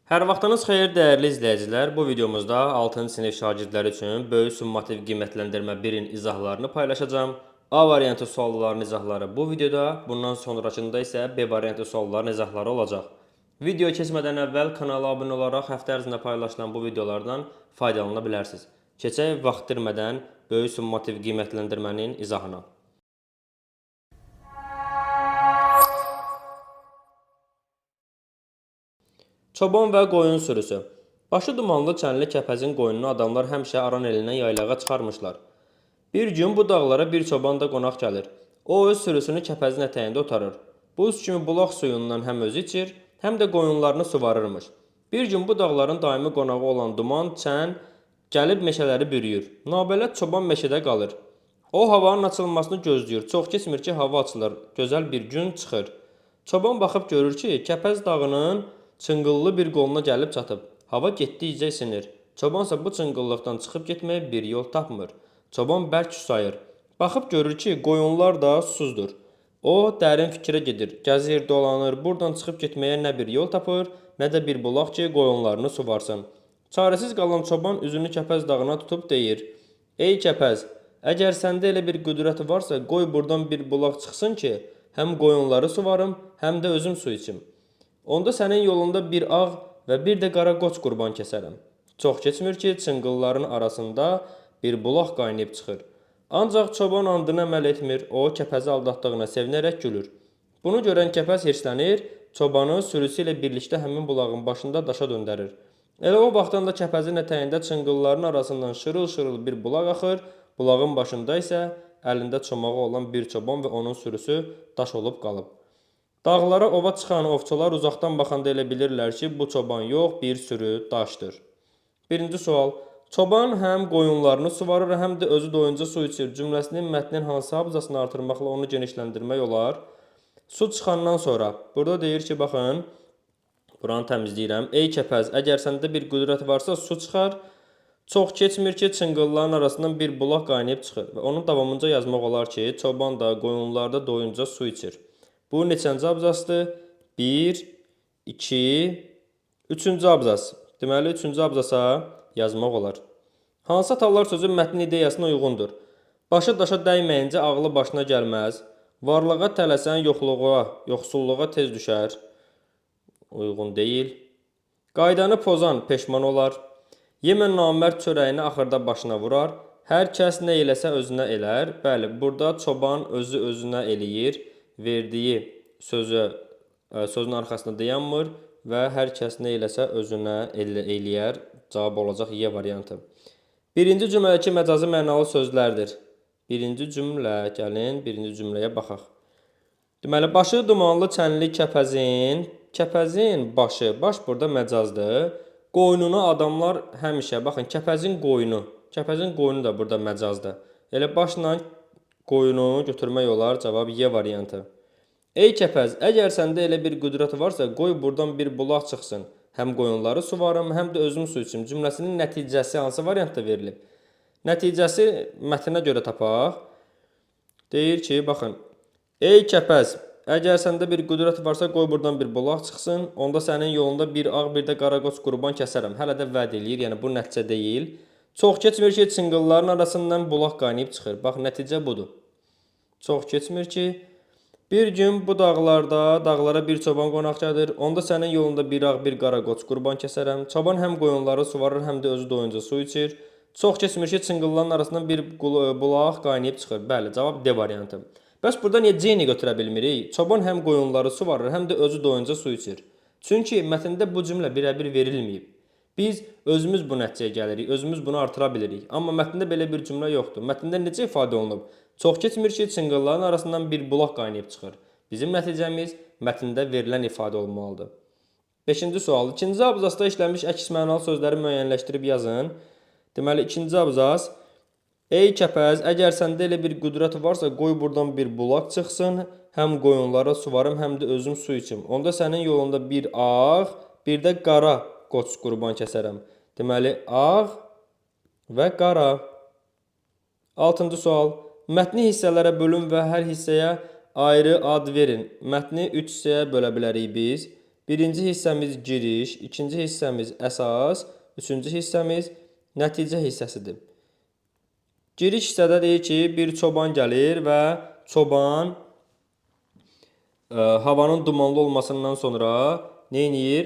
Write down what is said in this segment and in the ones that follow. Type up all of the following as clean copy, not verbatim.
Hər vaxtınız xeyir dəyərli izləyicilər. Bu videomuzda 6-cı sinif şagirdləri üçün böyük summativ qiymətləndirmə 1-in izahlarını paylaşacağam. A variantı suallarının izahları bu videoda, bundan sonrakında isə B variantı sualların izahları olacaq. Video keçmədən əvvəl kanala abunə olaraq həftə ərzində paylaşılan bu videolardan faydalana bilərsiniz. Keçək vaxt itirmədən böyük summativ qiymətləndirmənin izahına. Çoban və qoyun sürüsü. Başı dumanlı çənli kəpəzin qoyununu adamlar həmişə aran elindən yaylağa çıxarmışlar. Bir gün bu dağlara bir çoban da qonaq gəlir. O öz sürüsünü kəpəzin ətəyində otarır. Buz kimi bulaq suyundan həm özü içir, həm də qoyunlarını suvarırmış. Bir gün bu dağların daimi qonağı olan duman, çən gəlib meşələri bürüyür. Nabələd çoban meşədə qalır. O havanın açılmasını gözləyir. Çox keçmir ki, hava açılır. Gözəl bir gün çıxır. Çoban baxıb görür ki, Kəpəz dağının çınqıllı bir qoluna gəlib çatıb. Hava getdikcə isinir. Çobansa bu çınqıllıqdan çıxıb getməyə bir yol tapmır. Çoban bərk susayır. Baxıb görür ki, qoyunlar da susuzdur. O dərin fikrə gedir, gəzir, dolanır, buradan çıxıb getməyə nə bir yol tapır, nə də bir bulaq ki, qoyunlarını suvarsın. Çarəsiz qalan çoban üzünü Kəpəz dağına tutub deyir: "Ey Kəpəz, əgər səndə elə bir qüdrət varsa, qoy buradan bir bulaq çıxsın ki, həm qoyunları suvarım, həm də özüm su içim. Onda sənin yolunda bir ağ və bir də qara qoç qurban kəsərəm." Çox keçmir ki, çınqılların arasında bir bulaq qaynayıb çıxır. Ancaq çoban andına əməl etmir, o kəpəzi aldatdığına sevinərək gülür. Bunu görən kəpəz hirslənir, çobanı sürüsü ilə birlikdə həmin bulağın başında daşa döndərir. Elə o vaxtdan da kəpəzin ətəyində çınqılların arasından şırıl-şırıl bir bulaq axır, bulağın başında isə əlində çomağı olan bir çoban və onun sürüsü daş olub qalıb. Dağlara ova çıxan ovçular uzaqdan baxanda elə bilirlər ki, bu çoban yox, bir sürü daşdır. Birinci sual. Çoban həm qoyunlarını suvarır, həm də özü doyunca su içir. Cümləsinin mətnin hansı abzasını artırmaqla onu genişləndirmək olar? Su çıxandan sonra. Burada deyir ki, baxın, buranı təmizləyirəm. Ey kəpəz, əgər səndə bir qüdrət varsa, su çıxar. Çox keçmir ki, çınqılların arasından bir bulaq qaynayıb çıxır. Və onun davamınca yazmaq olar ki, çoban da qoyunlarda doyunca su içir. Bu neçənci abzasdır? 1, 2, 3-cü abzas. Deməli, 3-cü abzasa yazmaq olar. Hansı atalar sözü mətnin ideyasına uyğundur? Başı daşa dəyməyincə ağlı başına gəlməz. Varlığa tələsən yoxluğa, yoxsulluğa tez düşər. Uyğun deyil. Qaydanı pozan peşman olar. Yemə namərd çörəyini axırda başına vurar. Hər kəs nə eləsə özünə elər. Bəli, burada çoban özü özünə eləyir. Verdiyi sözü sözün arxasında dayanmır və hər kəs nə eləsə özünə eləyər. Cavab olacaq Y variantı. Birinci cümlədəki məcazi mənalı sözlərdir. Birinci cümlə, gəlin birinci cümləyə baxaq. Deməli, başı dumanlı çənli kəpəzin, kəpəzin başı, baş burada məcazdır. Qoynunu adamlar həmişə, baxın, kəpəzin qoyunu, kəpəzin qoyunu da burada məcazdır. Elə başla qoyunu götürmək olar, cavab Y variantı. Ey kəpəz, əgər səndə elə bir qüdrət varsa, qoy buradan bir bulaq çıxsın. Həm qoyunları suvarım, həm də özüm su içim. Cümləsinin nəticəsi hansı variantda verilib? Nəticəsi mətnə görə tapaq. Deyir ki, baxın. Ey kəpəz, əgər səndə bir qüdrət varsa, qoy buradan bir bulaq çıxsın. Onda sənin yolunda bir ağ, bir də qara qoç qurban kəsərəm. Hələ də vəd eləyir, yəni bu nəticə deyil. Çox keçmir ki, çınqılların arasından bulaq qaynayıb çıxır. Bax, nəticə budur. Çox keçmir ki, bir gün bu dağlarda, dağlara bir çoban qonaq gəlir. Onda sənin yolunda bir ağ, bir qara qoç qurban kəsərəm. Çoban həm qoyunları suvarır, həm də özü doyunca su içir. Çox keçmir ki, çınqılların arasından bir bulaq qaynayıb çıxır. Bəli, cavab D variantı. Bəs burada niyə C-ni götürə bilmirik? Çoban həm qoyunları suvarır, həm də özü doyunca su içir. Çünki mətndə bu cümlə birəbir verilməyib. Biz özümüz bu nəticəyə gəlirik, özümüz bunu artıra bilirik. Amma mətndə belə bir cümlə yoxdur. Mətndə necə ifadə olunub? Çox keçmir ki, çınqılların arasından bir bulaq qaynayıb çıxır. Bizim nəticəmiz mətndə verilən ifadə olmalıdır. 5-ci sual. İkinci abzasda işlənmiş əks mənalı sözləri müəyyənləşdirib yazın. Deməli, ikinci abzas. Ey kəpəz, əgər səndə elə bir qüdrət varsa, qoy buradan bir bulaq çıxsın. Həm qoyunlara suvarım, həm də özüm su içim. Onda sənin yolunda bir ağ, bir də qara qoç qurban kəsərəm. Deməli, ağ və qara. 6-cı sual. Mətni hissələrə bölün və hər hissəyə ayrı ad verin. Mətni 3 hissəyə bölə bilərik biz. Birinci hissəmiz giriş, ikinci hissəmiz əsas, üçüncü hissəmiz nəticə hissəsidir. Giriş hissədə deyir ki, bir çoban gəlir və çoban havanın dumanlı olmasından sonra nə eləyir?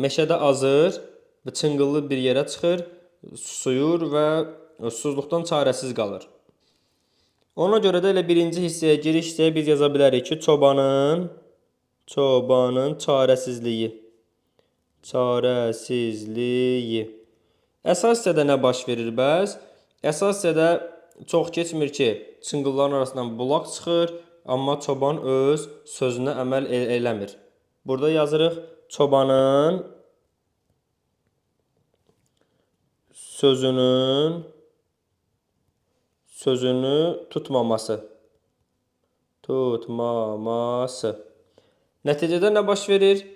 Meşədə azır və çınqıllı bir yerə çıxır, susuyur və susuzluqdan çarəsiz qalır. Ona görə də elə birinci hissəyə, giriş hissəyə biz yaza bilərik ki, çobanın çarəsizliyi. Çarəsizliyi. Əsas hissədə nə baş verir bəs? Əsas hissədə çox keçmir ki, çınqılların arasından bulaq çıxır, amma çoban öz sözünə əməl eləmir. Burada yazırıq çobanın sözünü tutmaması. Tutmaması. Nəticədə nə baş verir?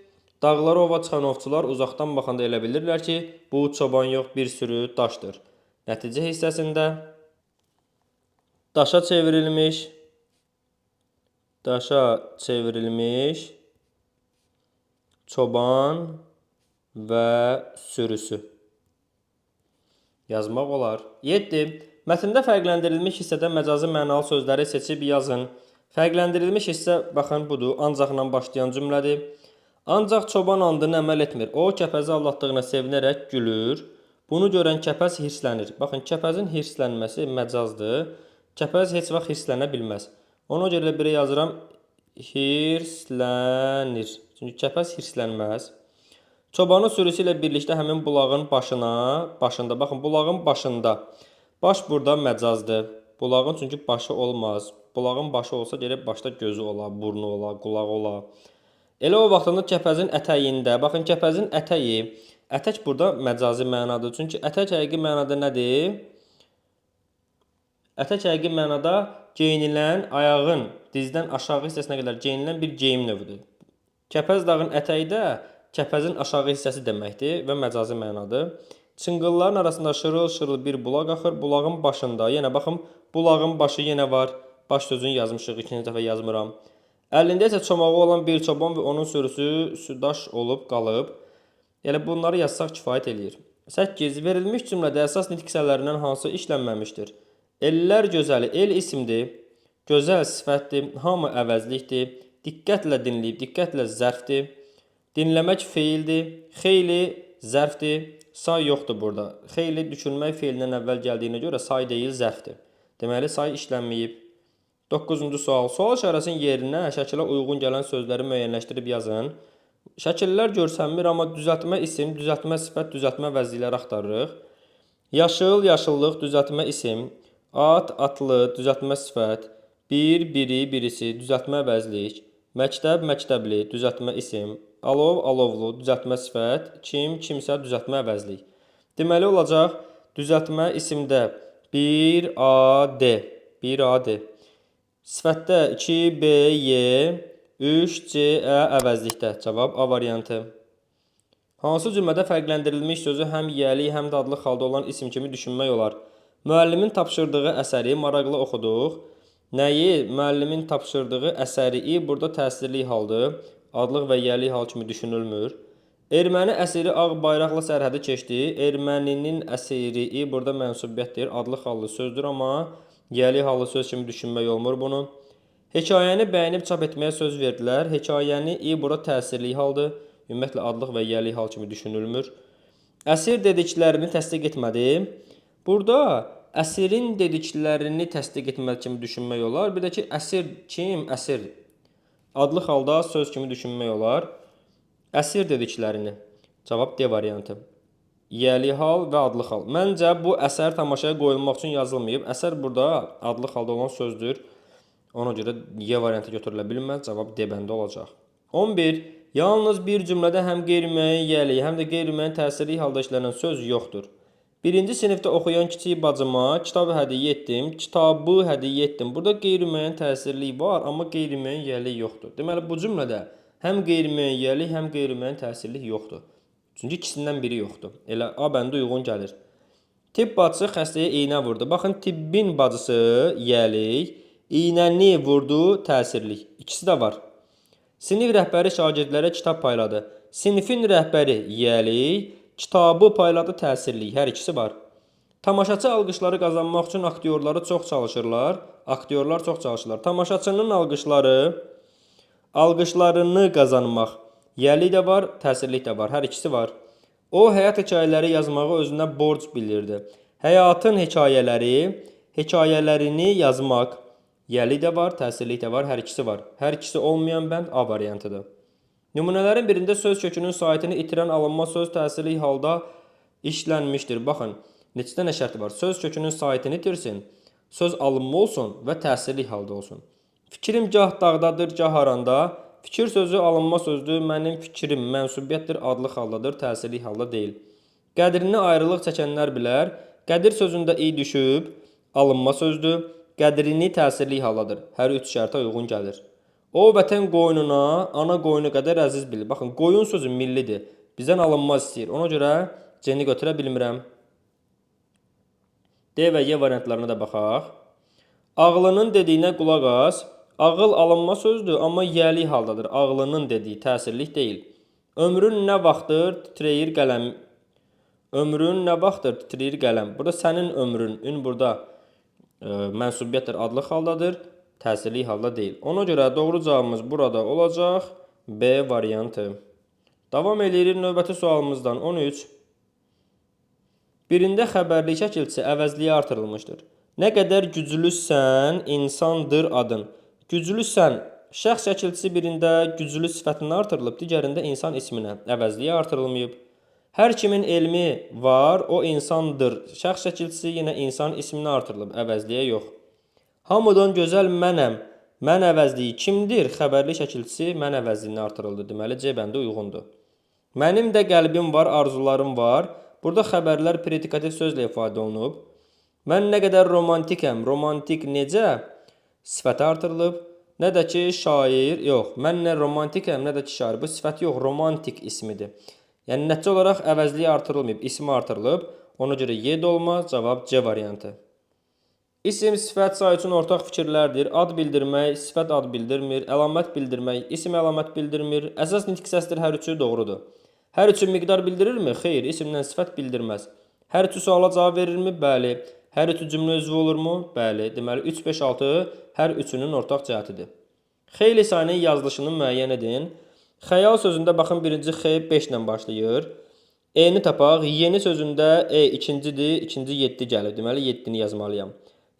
Dağlara ova çıxan ovçular uzaqdan baxanda elə bilirlər ki, bu çoban yox, bir sürü daşdır. Nəticə hissəsində daşa çevrilmiş çoban və sürüsü yazmaq olar. 7. Mətndə fərqləndirilmiş hissədə məcazi mənalı sözləri seçib yazın. Fərqləndirilmiş hissə, baxın, budur, ancaqla başlayan cümlədir. Ancaq çoban andına əməl etmir. O, kəpəzi aldatdığına sevinərək gülür. Bunu görən kəpəz hirslənir. Baxın, kəpəzin hirslənməsi məcazdır. Kəpəz heç vaxt hirslənə bilməz. Ona görə birə yazıram, hirslənir. Çünki kəpəz hirslənməz. Çobanın sürüsü ilə birlikdə həmin bulağın başında, baxın, bulağın başında. Baş burada məcazdır. Bulağın çünki başı olmaz. Bulağın başı olsa gərək başda gözü ola, burnu ola, qulağı ola. Elə o vaxtında kəpəzin ətəyində, baxın, kəpəzin ətəyi, ətək burada məcazi mənadır. Çünki ətək həqiqi mənada nədir? Ətək həqiqi mənada geyinilən, ayağın dizdən aşağı hissəsinə qədər geyinilən bir geyim növüdür. Kəpəz dağın ətəyi də kəpəzin aşağı hissəsi deməkdir və məcazi mənadır. Çınqılların arasında şırıl-şırıl bir bulaq axır. Bulağın başında, yenə baxın, bulağın başı yenə var. Baş sözünü yazmışıq, ikinci dəfə yazmıram. Əlində isə çomağı olan bir çoban və onun sürüsü daş olub qalıb. Elə bunları yazsaq kifayət eləyir. 8. Verilmiş cümlədə əsas nitq hissələrindən hansı işlənməmişdir? Ellər gözəli, el isimdir, gözəl sifətdir, hamı əvəzlikdir, diqqətlə dinləyib, diqqətlə zərfdir, dinləmək feildir, xeyli zərfdir, say yoxdur burada. Xeyli düşünmək feilindən əvvəl gəldiyinə görə say deyil, zərfdir. Deməli, say işlənməyib. 9-cu sual. Sual işarəsinin yerinə şəkilə uyğun gələn sözləri müəyyənləşdirib yazın. Şəkillər görsənmir, amma düzəltmə isim, düzəltmə sifət, düzəltmə vəzlikləri axtarırıq. Yaşıl, yaşıllıq, düzəltmə isim, at, atlı, düzəltmə sifət, bir, biri, birisi, düzəltmə vəzlik, məktəb, məktəbli, düzəltmə isim, alov, alovlu, düzəltmə sifət, kim, kimsə, düzəltmə əvəzlik. Deməli olacaq düzəltmə isimdə 1AD, 1AD. Sifətdə 2BY, 3CE əvəzlikdə. Cavab A variantı. Hansı cümlədə fərqləndirilmiş sözü həm yiyəli, həm də adlıq halda olan isim kimi düşünmək olar? Müəllimin tapşırdığı əsəri maraqlı oxuduq. Nəyi? Müəllimin tapşırdığı əsəri burada təsirli haldır. Adlıq və yiyəli hal kimi düşünülmür. Erməni əsiri ağ bayraqla sərhədi keçdi. Erməninin əsiri burada mənsubiyyətdir. Adlıq hallı sözdür, amma yiyəli hallı söz kimi düşünmək olmur bunu. Hekayəni bəyənib çap etməyə söz verdilər. Hekayəni i burada təsirli haldır. Ümumiyyətlə adlıq və yiyəli hal kimi düşünülmür. Əsir dediklərini təsdiq etmədi. Burada Əsirin dediklərini təsdiq etməli kimi düşünmək olar. Bir də ki, əsir kim? Əsir. Adlıq halda söz kimi düşünmək olar. Əsir dediklərini. Cavab D variantı. Yiyəli hal və adlıq hal. Məncə bu əsər tamaşaya qoyulmaq üçün yazılmayıb. Əsər burada adlıq halda olan sözdür. Ona görə Y variantı götürülə bilməz. Cavab D bəndi olacaq. 11. Yalnız bir cümlədə həm qeyri-müəyyən yiyəli, həm də qeyri-müəyyən təsirli halda işlənən söz yoxdur. Birinci sinifdə oxuyan kiçik bacıma kitabı hədiyyə etdim, kitabı hədiyyə etdim. Burada qeyri-müəyyən təsirlik var, amma qeyri-müəyyən yiyəlik yoxdur. Deməli, bu cümlədə həm qeyri-müəyyən yiyəlik, həm qeyri-müəyyən təsirlik yoxdur. Çünki ikisindən biri yoxdur. Elə A bəndi uyğun gəlir. Tibb bacısı xəstəyə iynə vurdu. Baxın, tibbin bacısı yiyəlik, iynəni vurdu təsirlik. İkisi də var. Sinif rəhbəri şagirdlərə kitab payladı. Sinifin rəhbəri yiyəlik, kitabı payladı təsirlik. Hər ikisi var. Tamaşaçı alqışları qazanmaq üçün aktyorları çox çalışırlar. Aktyorlar çox çalışırlar. Tamaşaçının alqışları, alqışlarını qazanmaq. Yiyəlik də var, təsirlik də var. Hər ikisi var. O həyat hekayələri yazmağı özünə borc bilirdi. Həyatın hekayələri, hekayələrini yazmaq. Yiyəlik də var, təsirlik də var, hər ikisi var. Hər ikisi olmayan bənd A variantıdır. Nümunələrin birində söz kökünün saitini itirən alınma söz təsirli halda işlənmişdir. Baxın, neçə dənə şərti var. Söz kökünün saitini itirsin, söz alınma olsun və təsirli halda olsun. Fikrim gah dağdadır, gah haranda. Fikir sözü alınma sözdür. Mənim fikrim mənsubiyyətdir, adlıq haldadır, təsirli halda deyil. Qədrini ayrılıq çəkənlər bilər. Qədir sözündə i düşüb, alınma sözdür. Qədrini təsirli haldadır. Hər üç şərtə uyğun gəlir. O vətən qoyununa ana qoyunu qədər əziz bilir. Baxın, qoyun sözü millidir. Bizdən alınma istəyir. Ona görə C-ni götürə bilmirəm. D və Y variantlarına da baxaq. Ağlının dediyinə qulaq as. Ağıl alınma sözdür, amma yiyəlik haldadır. Ağlının dediyi təsirlik deyil. Ömrün nə vaxtdır titrəyir qələm. Ömrün nə vaxtdır titrəyir qələm. Burada sənin ömrün, ün burada mənsubiyyətdir, adlıq haldadır, təsirlik halda deyil. Ona görə doğru cavabımız burada olacaq. B variantı. Davam eləyirik növbəti sualımızdan 13. Birində xəbərlik şəkilçisi əvəzliyə artırılmışdır. Nə qədər güclüsən, insandır adın. Güclüsən şəxs şəkilçisi birində güclü sifətinə artırılıb, digərində insan isminə, əvəzliyə artırılmayıb. Hər kimin elmi var, o insandır. Şəxs şəkilçisi yenə insan isminə artırılıb, əvəzliyə yox. Hamıdan gözəl mənəm. Mən əvəzliyi kimdir? Xəbərli şəkilçisi mən əvəzliyinə artırıldı. Deməli C bəndi uyğundur. Mənim də qəlbim var, arzularım var. Burada xəbərlər predikativ sözlə ifadə olunub. Mən nə qədər romantikəm? Romantik necə? Sifətə artırılıb. Nə də ki şair, yox, mən nə romantikəm, nə də ki şair. Bu sifət yox, romantik ismidir. Yəni nəticə olaraq əvəzliyi artırılmayıb, ismi artırılıb. Ona görə Y də olmaz, cavab C variantı. İsim, sifət say üçün ortaq fikirlərdir. Ad bildirmək, sifət ad bildirmir, əlamət bildirmək, isim əlamət bildirmir. Əsas nitq səsdir, hər üçü doğrudur. Hər üçü miqdar bildirirmi? Xeyr, isimdən sifət bildirməz. Hər üçü suala cavab verirmi? Bəli. Hər üçü cümlə üzvü olurmu? Bəli. Deməli 3, 5, 6 hər üçünün ortaq cəhətidir. Xeyli sayının yazılışını müəyyən edin. Xəyal sözündə baxın birinci X 5 ilə başlayır. E-ni tapaq. Yeni sözündə E ikincidir, ikinci 7 gəlir. Deməli 7-ni yazmalıyam.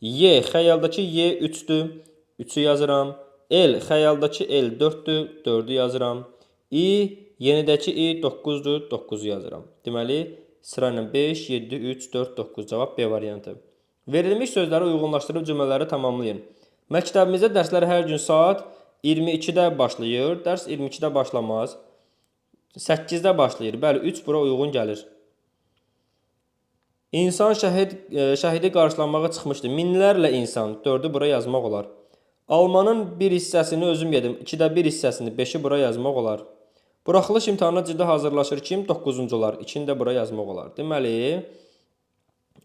Y, xəyaldakı Y 3-dür. 3-ü yazıram. L, xəyaldakı L 4-dür. 4-ü yazıram. İ, yenidəki I 9-dur. 9-u yazıram. Deməli, sırayla 5, 7, 3, 4, 9 cavab B variantı. Verilmiş sözləri uyğunlaşdırıb cümlələri tamamlayın. Məktəbimizdə dərslər hər gün saat 22-də başlayır. Dərs 22-də başlamaz. 8-də başlayır. Bəli, 3 bura uyğun gəlir. İnsan şəhidi qarşılamağa çıxmışdı. Minlərlə insan. 4-ü bura yazmaq olar. Almanın bir hissəsini özüm yedim. 2-də 1 hissəsini, 5-i bura yazmaq olar. Buraxılış imtahanına ciddi hazırlaşır kim? 9-cular. 2-ni də bura yazmaq olar. Deməli,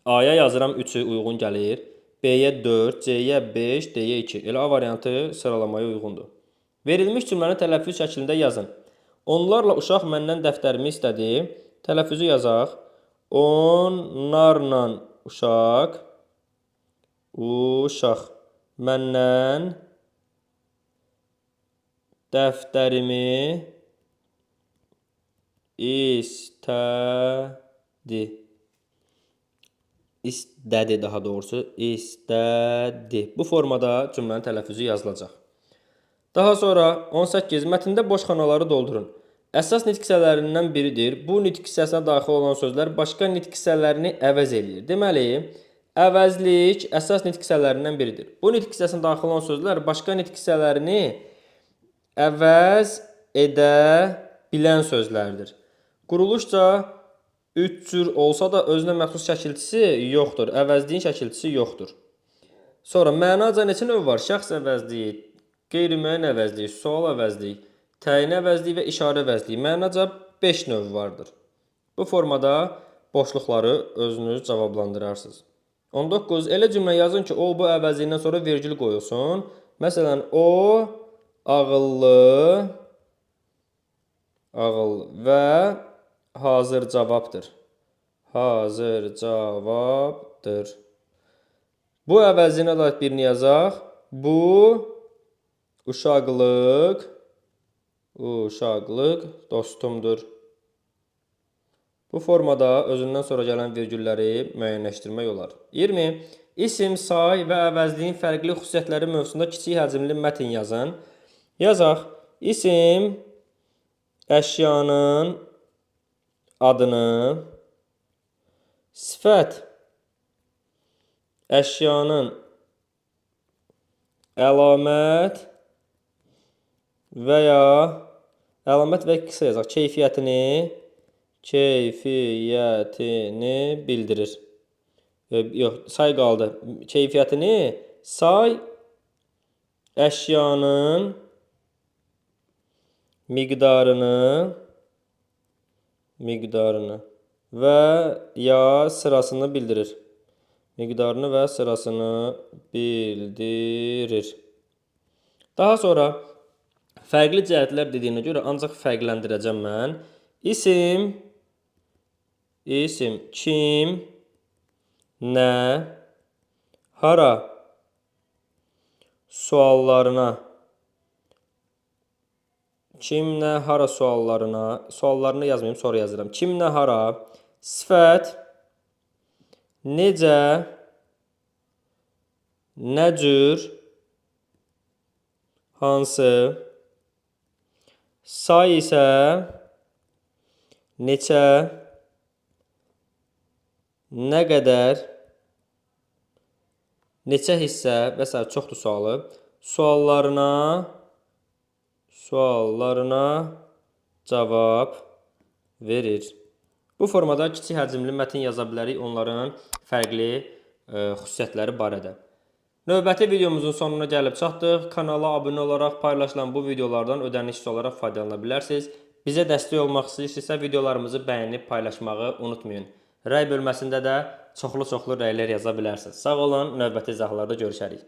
A-ya yazıram 3-ü uyğun gəlir. B-yə 4, C-yə 5, D-yə 2. Elə A variantı sıralamaya uyğundur. Verilmiş cümləni tələffüz şəklində yazın. Onlarla uşaq məndən dəftərimi istədi. Tələffüzü yazaq. Onlarla uşaq, uşaq məndən dəftərimi istədi. İstədi daha doğrusu, istədi. Bu formada cümlənin tələffüzü yazılacaq. Daha sonra 18 mətndə boş xanaları doldurun. Əsas nitq hissələrindən biridir. Bu nitq hissəsinə daxil olan sözlər başqa nitq hissələrini əvəz eləyir. Deməli, əvəzlik əsas nitq hissələrindən biridir. Bu nitq hissəsinə daxil olan sözlər başqa nitq hissələrini əvəz edə bilən sözlərdir. Quruluşca 3 cür olsa da özünə məxsus şəkilçisi yoxdur. Əvəzliyin şəkilçisi yoxdur. Sonra mənaca neçə növ var? Şəxs əvəzliyi, qeyri-müəyyən əvəzliyi, sual əvəzliyi, təyin əvəzliyi və işarə əvəzliyi. Mənaca 5 növ vardır. Bu formada boşluqları özünüz cavablandırarsınız. 19. Elə cümlə yazın ki, o bu əvəzliyindən sonra vergül qoyulsun. Məsələn, o ağıllı Ağıl və hazır cavabdır. Hazır cavabdır. Bu əvəzinə da birini yazaq. Bu uşaqlıq dostumdur. Bu formada özündən sonra gələn virgülləri müəyyənləşdirmək olar. 20. İsim, say və əvəzliyin fərqli xüsusiyyətləri mövzusunda kiçik həcmli mətn yazın. Yazaq. İsim əşyanın adını, sifət əşyanın əlamət və ya əlamət və qısa yazaq, keyfiyyətini bildirir. Yox, say qaldı. Keyfiyyətini say əşyanın miqdarını və ya sırasını bildirir. Miqdarını və sırasını bildirir. Daha sonra fərqli cəhətlər dediyinə görə ancaq fərqləndirəcəm mən. İsim, kim, nə, hara suallarına, kim, nə, hara suallarına, suallarını yazmayayım, sonra yazıram. Kim, nə, hara, sifət, necə, nə cür, hansı, say isə neçə, nə qədər, neçə hissə və sair çoxdur sualı. Suallarına cavab verir. Bu formada kiçik həcmli mətn yaza bilərik onların fərqli xüsusiyyətləri barədə. Növbəti videomuzun sonuna gəlib çatdıq. Kanala abunə olaraq paylaşılan bu videolardan ödənişsiz olaraq faydalana bilərsiniz. Bizə dəstək olmaq istəyirsinizsə videolarımızı bəyənib paylaşmağı unutmayın. Rəy bölməsində də çoxlu-çoxlu rəylər yaza bilərsiniz. Sağ olun, növbəti izahlarda görüşərik.